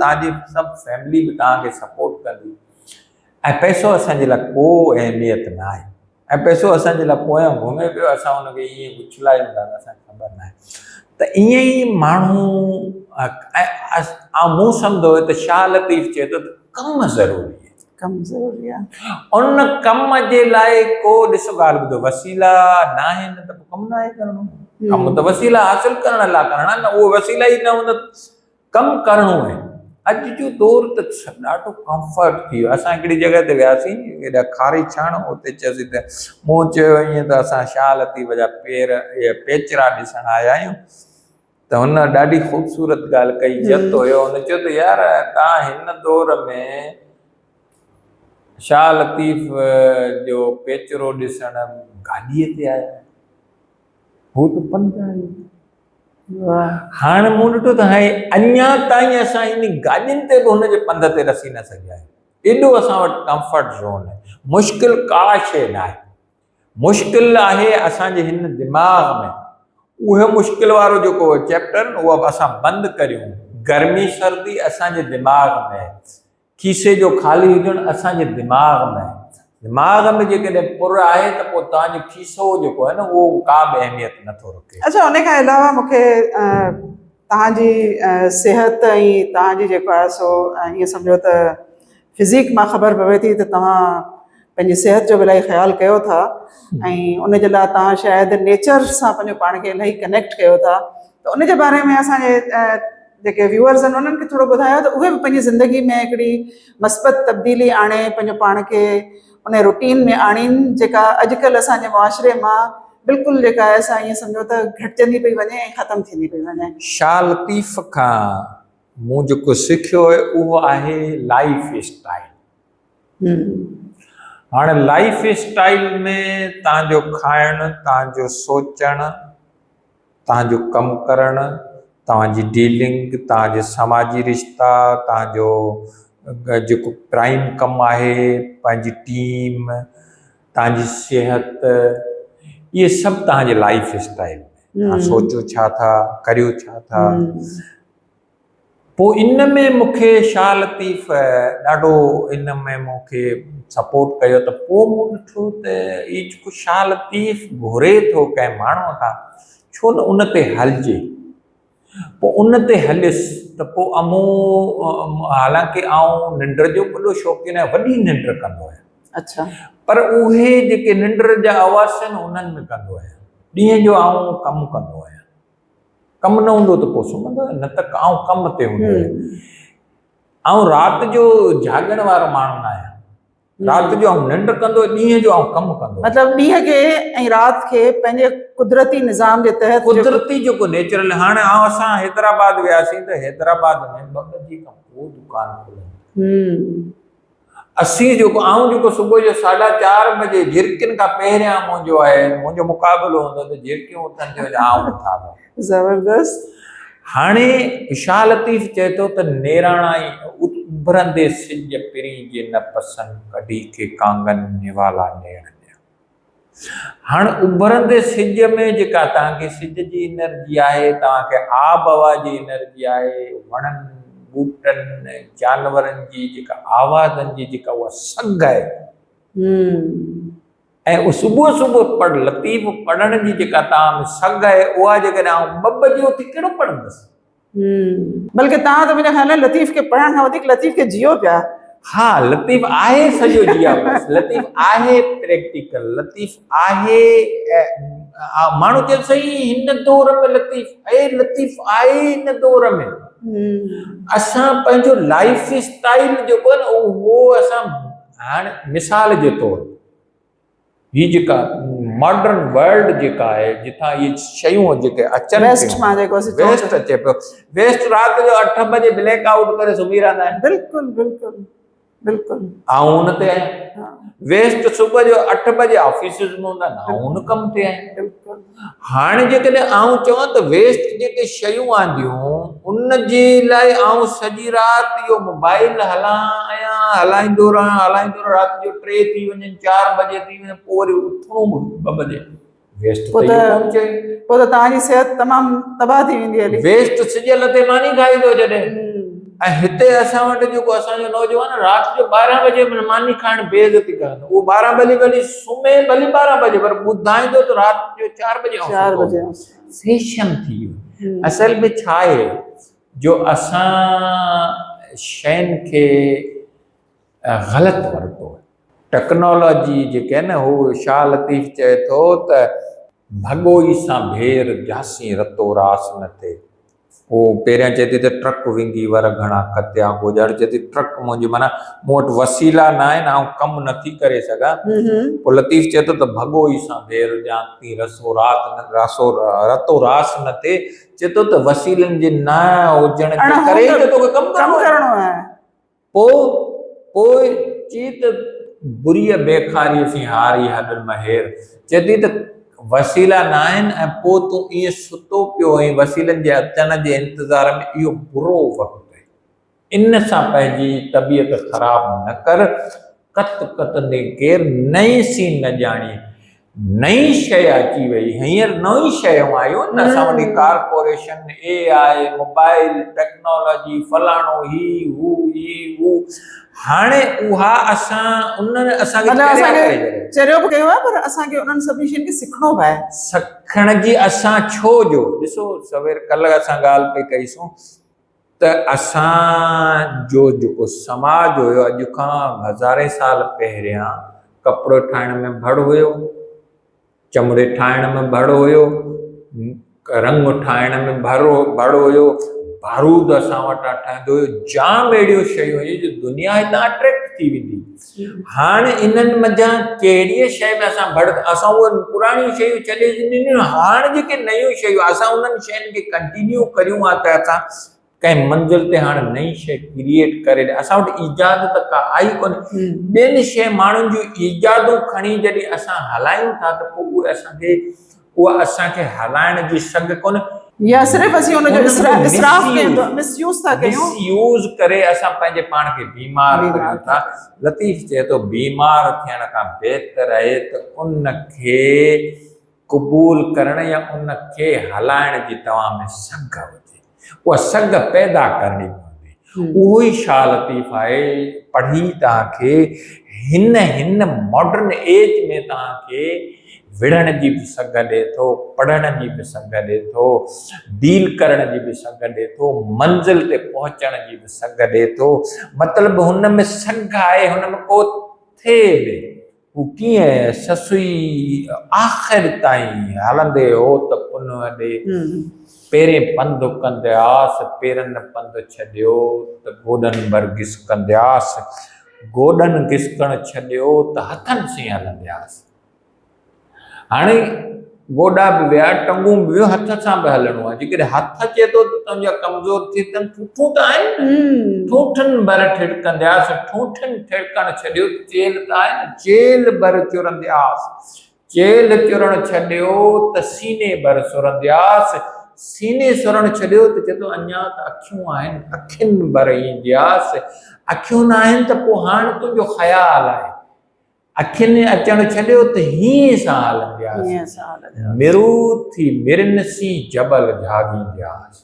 توهان جي سڀ فيملي به توهان کي سپورٽ ڪندي ۽ پئسو اسان جي لاء ڪو اهميت نه آهي ۽ پئسو اسان جي لاء پويان گهمي پيو اسان ان کي ائين اڇلايون ٿا ته اسان کي خبر ناهي ته ائين ئي ماڻهو ۽ مون سمجهو ته شاهه لطيف چئي ٿو ته ڪم ضروري آهي ڪم ضروري آهي ان ڪم جي لاء ڪو ڏسو ڳالهه ٻڌو وسيلا ناهن ته پوء ڪم ناهي ڪرڻو ڪم ته وسيلا حاصل ڪرڻ لاء ڪرڻا نه اهو وسيلا ئي نه هوندا ڪم ڪرڻو آهي. اڄ جو دور ته ڏاڍو ڪمفرٽ ٿي ويو. اسان هڪڙي جڳهه تي وياسين هيڏا کاري ڇاڻ، اتي چيوسين ته مون چيو ائين ته اسان شاهه لطيف جا پير پيچرا ڏسڻ آيا آهيون ته هن ڏاڍي خوبصورت ڳالهه ڪئي، جت هيو، هن چيو ته يار تان هن دور ۾ شاهه لطيف جو پيچرو ڏسڻ گاڏيء تي آيا آهيو، هو ته پنڌ آيو. هاڻ مون ڏٺو ته هاڻي اڃا تائين اسان ان گاڏين تي به هن جي پنڌ تي رسي نه سگهيا آهيون. ايڏو اسان وٽ ڪمفرٽ زون آهي. مشڪل ڪا شيء نه آهي. مشڪل آهي اسان جي هن دماغ ۾ اهو مشڪل وارو جيڪو چيپٽر اهو به اسان بند ڪريون. گرمي سردي اسان جي دماغ ۾ آهي. کيسي جو خالي هجڻ اسان جي دماغ ۾ آهي. دماغ ۾ جيڪڏهن پر آهي ته پوء توهان جو کيسو جيڪو آهي نه اهو ڪا به اهميت نه ٿو رکي. اڇا ان کان علاوه مون کي توهان جي صحت ۽ توهان جي جيڪو آهي سو ائين سمجهو ته فزيڪ مان خبر پوي ٿي ته توهان پنهنجي صحت جو به الاهي خيال ڪيو ٿا ۽ ان جي لاء توهان شايد نيچر سان پنهنجو پاڻ کي الاهي ڪنيڪٽ ڪيو ٿا ته ان جي باري ۾ اسان جي جيڪي ويوئرز آهن انهن کي ٿورو ٻڌايو ته اهي به پنهنجي زندگي ۾ هڪڙي مثبت تبديلي آڻي پنهنجو پاڻ کي ان روٽين ۾ آڻين جيڪا اڄڪلهه اسان جي معاشري مان بلڪل جيڪا آهي سا ائين سمجهو ته گهٽجندي پئي وڃي ۽ ختم ٿيندي پئي وڃي. شاهه لطيف کان مون جيڪو سکيو آهي اهو آهي لائيف اسٽائيل. هاڻي لائيف اسٽائيل ۾ تان جو کائڻ، تان جو سوچڻ، توهان جو ڪم ڪرڻ، توهان جي ڊيلنگ، توهان جي سماجي رشتا، توهان جو جيڪو پرائم ڪم آهي، پنهنجي ٽيم، توهان جي صحت، اهي سڀ توهان جي لائيف اسٽائيل ۾، توهان سوچو ڇا ٿا، ڪريو ڇا ٿا. پوء ان ۾ مون کي شاهه لطيف ڏاڍو ان ۾ مون کي سپورٽ ڪيو ته پوء مون ڏٺو ته هي جيڪو شاهه لطيف گهري ٿو ڪنهن ماڻهوء کان ڇو نه ان تي هلجي. پوء ان تي هليس ته پوء مون حالانڪه آئون ننڊ جو به وڏو شوقين آهيان، وڏي ننڊ ڪندو آهيان. اڇا. پر اهي جيڪي ننڊ جا آواز آهن انهن ۾ ڪندو آهيان. ڏينهن جو آئون ڪم ڪندو آهيان. ڪم نه هوندو ته پوء سمهندو آهيان نه ته آئون ڪم تي هوندو آهيان. آئون رات جو جاڳڻ وارو ماڻهو نه آهيان. رات جو آئون ننڊ ڪندو ڏينهن جو آئون ڪم ڪندو. مطلب ڏينهن کي ۽ رات کي پنهنجي قدرتي نظام جي تحت قدرتي جيڪو نيچرل هاڻي آئون اسان حيدرآباد وياسين ته حيدرآباد ۾ ٻه بجي کان پوء دڪان کلن. اسين جيڪو آئون جيڪو صبح جو ساڍا چار بجي جھرڪين کان پهريان منهنجو آهي منهنجو مقابلو هوندو ته جھرڪيون اٿن ٿيون يا آئون اٿان ٿو. زبردست. هاڻي شاهه لطيف چئي ٿو ته نيراڻائي اڀرندي سج پرين جي نه پسن ڪڍي کي ڪانگن نوالا نيڻ ڏيان. هاڻ اڀرندي سج ۾ جيڪا توهان کي سج جي انرجي آهي، توهان کي آب هوا جي انرجي آهي، وڻن، ٻوٽن، جانورن جي جيڪا آوازن جي جيڪا اها سگهه آهي ۽ صبح صبح پڙ لطيف پڙهڻ جي جيڪا توهان ۾ سگهه آهي اها جيڪڏهن آئون ٻه بجي اٿي ڪهڙو پڙهندس؟ بلڪه توهان ته منهنجي خيال ۾ لطيف کي پڙهڻ کان وڌيڪ لطيف کي جيئو پيا. ها لطيف آهي سڄو جيئاپو، لطيف آهي پريڪٽيڪل، لطيف آهي ماڻهو چون سائين هن دور ۾ لطيف اي لطيف آهي هن دور ۾ اسان پنهنجو لائف اسٽائل جيڪو آهي نه اهو اسان هاڻ مثال جي طور هي جيڪا ماڊرن ورلڊ جيڪا آهي جتان اهي شيون جيڪي اچن ويسٽ مان جيڪو اسين چئون ويسٽ اچي پيو ويسٽ رات جو 8 بجي بليڪ آئوٽ ڪري سمهي رهندا آهن. بلڪل بلڪل بلڪل. آئون ان تي آهيان. ويسٽ صبح جو 8 بجي آفيسز ۾ هوندا آهن آئون ان ڪم تي آهيان. بلڪل. هاڻي جيڪڏهن آئون چوان ته ويسٽ جيڪي شيون آنديون ان جي لاء آئون سڄي رات اهو موبائل هلايان هلائيندو رهان هلائيندو رهان رات جو ٽي ٿي وڃن چار بجي ٿي وڃن پوء وري اٿڻو به ٻه بجي ويسٽ ته اهو ڪونه چئي. پوء ته توهان جي صحت تمام تباهه ٿي ويندي هلي. ويسٽ سج لٿي ماني کائي ٿو ڇڏي. ۽ هتي اسان وٽ جيڪو اسان جو نوجوان رات جو 12 بجي به ماني کائڻ بي عزتي ڪرندو اهو 12 بجي ڀلي سمهي ڀلي 12 بجي پر ٻڌائيندو ته رات جو 4 بجي آئون 4 بجي فيشن ٿي ويو اصل ۾ ڇا آهي جو اسان شين کي غلط ورتو آهي ٽيڪنالاجي جيڪي آهي نه هو شاهه لطيف چئي ٿو ته ڀڳوئي سان ڀير جاسين رتو راس نه ٿئي. هو پهريان چئي ٿي ته ٽرڪ ونگي ور گهڻا ڪتيا گوجاڙ چئي ٿي ٽرڪ منهنجي معنيٰ مون وٽ وسيلا نه آهن آئون ڪم نٿي ڪري سگهان پوء لطيف چئي ٿو ته ڀڳو ئي سان ڀير ڏيان تين رسو رات نه راسو رتو راس نه ٿئي چئي ٿو ته وسيلن جي نه هجڻ جي ڪري ئي ته توکي ڪم ڪرڻو آهي. پوء پوء چي ته بريء بيکاريء سين هاري هڏ مهير. چئي ٿي ته وسيلا ناهن ۽ پوء تون ائين ستو پيو آهين وسيلن جي اچڻ جي انتظار ۾ اهو برو وقت آهي. ان سان پنهنجي طبيعت خراب نه ڪر. ڪت ڪتندي ڪير نئين سين نه ڄاڻي. نئين شيء اچي وئي هينئر نئين شيون آيون آهن اسان وٽ ڪارپوريشن اي آء موبائل ٽيڪنالاجي فلاڻو هي هو هي هو هاڻي اها اسان انهن اسان کي مطلب اسان کي چريو به ڪيو آهي پر اسان کي انهن سڀني شين کي سکڻو به آهي. سکڻ جي اسان ڇو جو ڏسو سوير ڪلهه اسان ڳالهه پئي ڪئي سون ته اسان جو جيڪو سماج هيو اڄ کان هزارين سال پهريان ڪپڙو ٺاهڻ ۾ ڀڙ هيو، چمڙي ٺاهڻ ۾ ڀڙ هيو، رنگ ٺاهڻ ۾ ڀڙ ڀڙ هيو، بارود اسان وٽان ٺهندو هيو، جام اهڙيون شيون هيون جو دنيا هتان اٽريڪٽ ٿي ويندي. هاڻ انهن منجهان ڪهڙيء شيء ۾ اسان ڀڙ اسان اهي پراڻيون شيون ڇڏي ڏنيون هاڻ جيڪي نيون شيون اسان انهن شين کي ڪنٽينيو ڪريون ها ته اسان ڪنهن منزل تي هاڻ نئين شيء ڪريئيٽ ڪري اسان وٽ ايجاد ته ڪا آئي ڪونهي ٻين شيء ماڻهن جون ايجادون کڻي جڏهن اسان هلايون ٿا ته پوء اهي اسان کي اها اسان کي هلائڻ جي سگهه ڪونهي. يا صرف اسين ان جو اسراف ڪيون ٿا، مس يوز ٿا ڪيون. مس يوز ڪري اسان پنهنجي پاڻ کي بيمار ڪريون ٿا. لطيف چئي ٿو بيمار ٿيڻ کان بهتر آهي ته ان کي قبول ڪرڻ يا ان کي هلائڻ جي توهان ۾ سگهه هجي. اها سگهه پيدا ڪرڻي پوندي. اهو ئي شاهه لطيف آهي پڙهي توهان کي هن هن ماڊرن ايج ۾ توهان کي وڙهڻ جي به سگهه ڏي ٿو، پڙهڻ جي به سگهه ڏي ٿو، ڊيل ڪرڻ جي به سگهه ڏي ٿو، منزل تي پهچڻ جي به سگهه ڏي ٿو. مطلب هن ۾ سگهه آهي، هن ۾ ڪو ٿئي به. هو ڪيئن سسئي آخر تائين هلندي هو ته پنهونء ڏي پيرين پنڌ ڪندياس، پيرن پنڌ ڇڏيو ته گوڏن ڀر گسڪندياس، گوڏن گسڪڻ ڇڏيو ته هٿن سين هلندياس. هاڻي گوڏا به ويا، ٽنگون به ويون، هٿ سان به هلڻو آهي. جيڪڏهن هٿ اچي ٿو ته تنهنجا ڪمزور ٿي ٿين، ٺونٺون ته آهن نه. ٺونٺن ڀر ٺڙڪندياس، ٺونٺن ٺڙڪڻ ڇڏيو ته چيلهه ته آهي نه، چيلهه ڀر چرندياس، چيلهه چرڻ ڇڏيو ته سيني ڀر سرندياس، سيني سرڻ ڇڏيو ته چئي ٿو اڃا ته اکيون آهن، اکين ڀر ايندياس، اکيون نه آهن ته پوء هاڻ تنهنجو خيال آهي. اکين اچڻ ڇڏيو ته هينئين سان هلندياس، مرو ٿي مرن سين جبل جهاڳيندياس.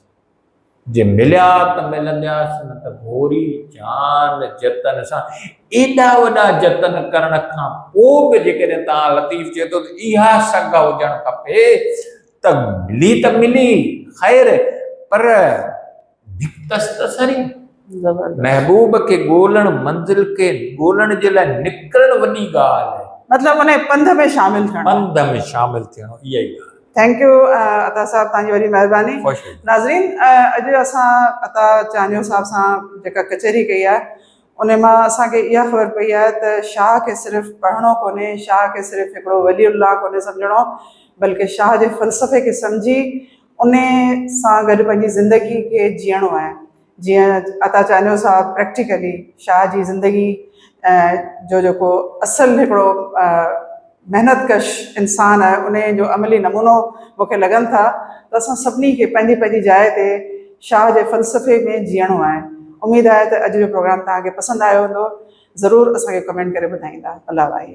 جي مليا ته ملندياس نه ته گهوري جان جتن سان. ايڏا وڏا جتن ڪرڻ کان پوء به جيڪڏهن توهان لطيف چئي ٿو ته اها سگهه هجڻ کپي ته ملي ته ملي خير پر نڪتس ته سري. محبوب کي ڳولڻ، منزل کي ڳولڻ جي لاء نڪرڻ وڏي ڳالهه آهي. مطلب انهي پنڌ ۾ شامل ٿيڻو. پنڌ ۾ شامل ٿيڻو اها ئي ڳالهه. Thank you عطا صاحب توهان جي وڏي مهرباني. خوش هجو. ناظرين اڄ اسان عطا چانيو صاحب سان جيڪا ڪچهري ڪئي آهي انهي مان اسان کي اها خبر پئي آهي ته شاهه کي صرف پڙهڻو ڪونهي، شاهه کي صرف هڪڙو ولي الله ڪونهي سمجهڻو بلڪه شاهه جي فلسفي کي سمجهي انهي سان گڏ پنهنجي زندگي کي جيئڻو آهي جيئن عطا چانيو صاحب پريڪٽيڪلي شاهه جي زندگي جو جيڪو اصل هڪڙو محنت ڪش انسان آهي انهي جو عملي نمونو مون کي لڳن ٿا ته اسان سڀني کي پنهنجي پنهنجي جاء تي شاهه جي فلسفي ۾ جيئڻو آهي اميد آهي ته اڄ جو پروگرام توهان کي پسند آيو هوندو ضرور اسان کي ڪمينٽ ڪري ٻڌائيندا الله واهي.